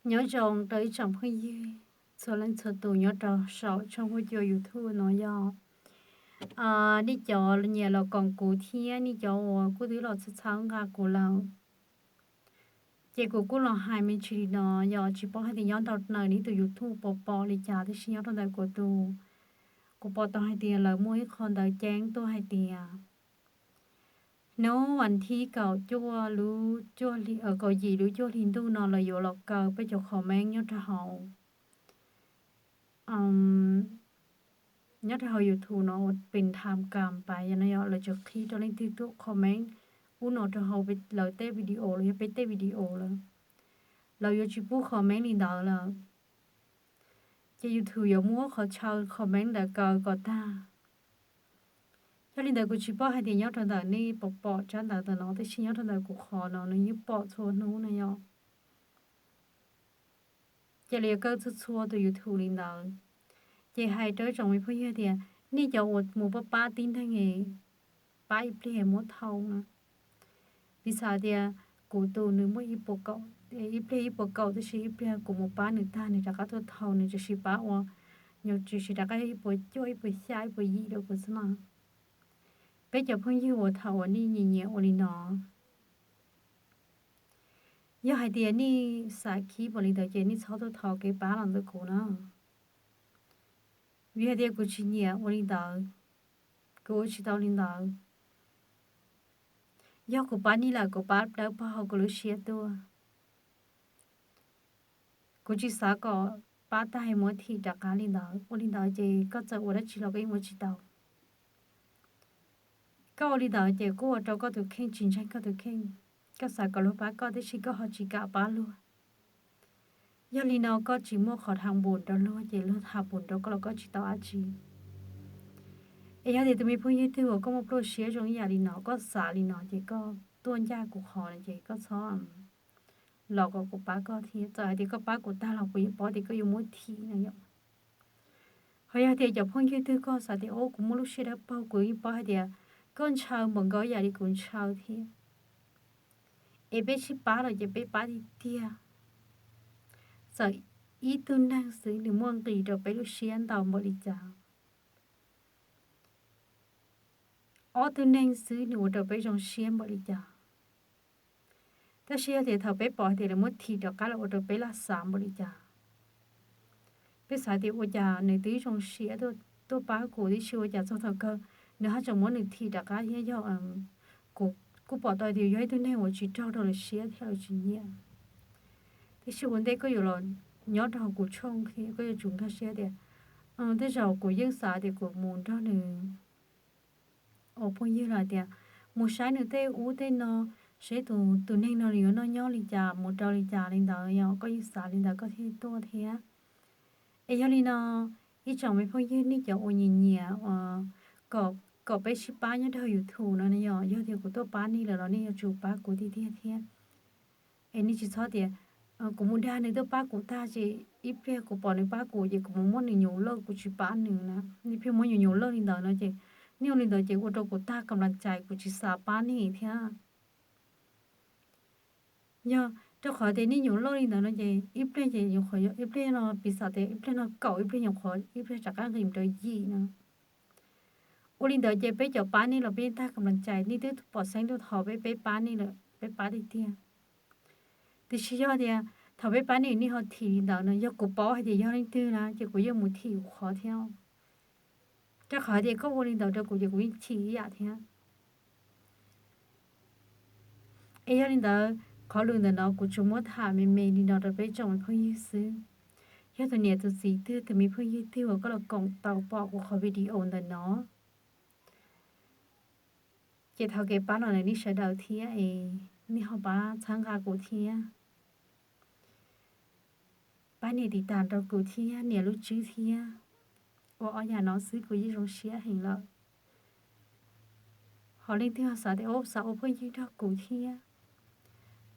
Nyob zoo rau ib tsoom phooj ywg txhua leej txhua tus nyob rau saum tshooj huab cua YouTube no yog nej cov nyiam los koom kuv thiab nej cov uas kuj twb los txhawb txhawb nqa kuv lawm. Ces kuv kuj los hais me ntsis li no, yog tsis paub hais tias nyob rau ntawm nej tus YouTube puas pom li cas, tab sis nyob rau ntawm kuv tus, kuv pom tau hais tias lawv muaj ib qho ntawv ceeb tuaj hais tias hnub vas thib kaum cuaj lub, kaum yim lub cuaj hli ntuj no lawv yuav los kaw peb cov comment nyob rau hauv, nyob rau hauv YouTube no ua pes tham kam pas yog no yog lawv tsuas qhib rau leej twg tuaj comment ub no rau hauv lawv tej video los yog peb tej video lawm, lawv yuav tsis pub comment li ntawd lawm. Ces YouTube yuav muab qhov chaw comment ntawd kaw kom tag. Yog li ntawd kuv tsis paub hais tias nyob rau ntawm nej puas pom tsab ntawv ntawm no, tab sis nyob rau ntawm kuv qhov no nws yeej pom txhua hnub na yom. Ces lawv yuav kaw txhua txhua tus YouTube li ntawd. Ces hais rau ib tsoom me phooj ywg tias nej cov uas mus pab pab tib neeg, pab ib pliag muab thau na. Piv xam tias kuv tus nws muaj ib puas kaum, ib pliag ib puas kaum, tab sis ib pliag kuv mus pab nws tag nws rov qab tuaj thau, nws tsuas siv pab ua, nws tsuas siv rov qab ib puas cuaj, ib puas xya, ib puas yim rau kuv xwb na. Peb cov phooj ywg uas thaum uas nej nyiam nyiam ua li no, yog hais tias nej xav khib ua li ntawd ces nej txhob tuaj thov kev pab los ntawm kuv na. Vim hais tias kuv tsis nyiam ua li ntawd, kuv ua tsis tau li ntawd. Yog kuv pab nej lawm kuv pab dawb paug hauv kuv lub siab tuaj. Kuv tsis xav kom pab tag es muab thim rov qab li ntawd, ua li ntawd ces koj txawm ua dab tsi los koj yeej ua tsis tau. Koj ua li ntawd ces kuj ua rau koj tus kheej tsis ntseeg koj tus kheej. Koj xav kom luag pab koj tab sis koj ho tsis kam pab luag. Yog li no koj tsis muaj qhov tham npum rau luag ces luag tham npum rau koj los koj tsis tau dab tsi. Es yog tias tus me phooj ywg twg uas koj muaj pluaj siab zoo ib yam li no, koj xav li no ces koj tuaj ncaj kuv qhov no ces koj txhob los kom kuv pab koj thiab. Txawm hais tias koj pab kuv tag los kuv yeej paub tias koj yuav muab thim no yom. Ho yog tias cov phooj ywg twg koj xav tias, o, kuv muaj lub siab dawb paug, kuv yeej paub hais tias koj ntshaw npaum nkaus yam li kuv ntshaw thiab, es peb sib pab los ces peb pab tiag tiag. Txawm ib tug neeg xwb nws muaj nqis rau peb lub siab ntau npaum li cas, ob tug neeg xwb nws ua rau peb zoo siab npaum li cas. Tab sis yog tias thaum peb pom hais tias lawv muab thim rov qab los ua rau peb laj xav npaum li cas, peb xav tias ua cas nws twb zoo siab tuaj pab kuv tib si, ua cas txog thaum kawg nws haj tseem muab nws thim rov qab thiab. Yog kuv kuj pom tau tias yog ib tug neeg uas tsis raug rau lawv siab thiab lawv tsis nyiam. Tiam sis ua ntej koj yuav los nyob rau hauv kuv tshooj thiab koj yuav tsum nkag siab tias tej zaum kuv yeej xav tias kuv mus nrog nws ua phooj ywg los hais tias mus saib nws tej ub tej no, saib tus, tus neeg no nws yuav noj nyob li cas, mus rau li cas li ntawd, yog koj yeej xav li ntawd koj thiaj tuaj thiab. Es yog li no, ib tsoom me phooj ywg nej cov uas nyiam nyiam kom peb sib pab nyob rau YouTube no yog, yog tias kuv tuaj pab nej lawm los nej yuav tsum pab kuv tiag tiag thiab. Es nej tsis txhob tias kuv mus dag nws tuaj pab kuv tag ces ib pliag kuv pom nws pab kuv ces kuv mus muab nws nyuv lawj kuv tsis pab nws na. Ib pliag muab nyuv nyuv lawj li ntawd no ces nej ua li ntawd ces ua rau kuv tag kam las cais, kuv tsis xav pab nej thiab. Yog rau qhov tias nej nyuv lawj li ntawd no ces ib pliag ces nyuam qhuav, ib pliag no piv xam tias ib pliag no kaum, ib pliag nyuam qhuav ib pliag rov qab nqis mus rau yim no. Ua li ntawd ces peb cov pab nej los peb yeej tag kam las cais, nej twb pom xeeb tuaj thov peb, peb pab nej lawm, peb pab tiag tiag. Tiam sis yog tias thaum peb pab nej nej ho thim li ntawd no, yog kuv paub hais tias yog leej twg na ces kuv yeej mus thim kuv qhov thiab. Rau qhov tias koj ua li ntawd rau kuv ces kuv yeej chim ib yam thiab. Es yog li ntawd, qhov lus ntawm no kuv tsuas muab tham me me li no rau peb tsoom me phooj ywg xwb. Yog tus niam tus txiv twg, tus me phooj ywg twg uas koj los koom tau pom kuv qhov video ntawm no, ces thov kev pab los ntawm nej sawv daws thiab es nej ho pab txhawb nqa kuv thiab. Pab nias tiv tam rau kuv thiab nias lub tswb thiab. Ua ob yam no xwb kuv yeej zoo siab heev lawm. Ho leej twg xav tias xav ua phooj ywg nrog kuv thiab,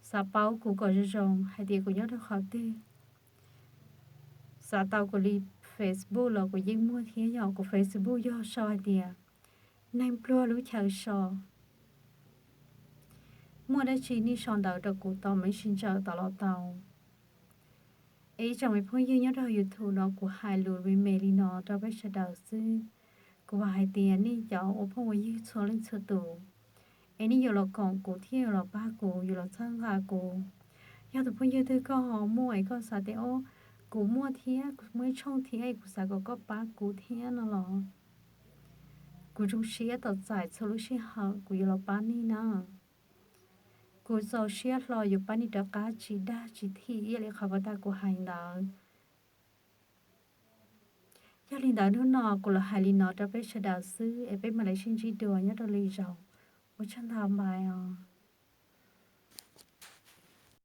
xav paub kuv kom zoo zoo hais tias kuv nyob rau qhov twg, xav tau kuv li Facebook los kuv yeej muaj thiab, yog kuv Facebook yog sau hais tias Neeg Pluag Lub Chaw So. Muaj dab tsi nej sau ntawv rau kuv tau Messenger tod los tau. Es ib tsoom me phooj ywg nyob rau YouTube no, kuv hais lus me me li no rau peb sawv daws xwb. Kuv vam hais tias nej cov ua phooj ua ywg txhua leej txhua tus, es nej yuav los koom kuv thiab yuav los pab kuv, yuav los txhawb nqa kuv. Yog tus phooj ywg twg koj ho muaj es koj xav tias, o, kuv muaj thiab, kuv muaj ib tshooj thiab es kuv xav kom koj pab kuv thiab no los, kuv zoo siab tos txais txhua lub sij hawm kuv yuav los pab nej na. Kuv txaus siab hlo yuav pab nej rov qab tsis dag tsis thim ib yam li qhov uas tag kuv hais ntawd. Yog li ntawd hnub no kuv los hais li no rau peb sawv daws xwb, es peb mam li sib ntsib dua nyob rau lwm zaus. Ua tsaug ntau, bye os.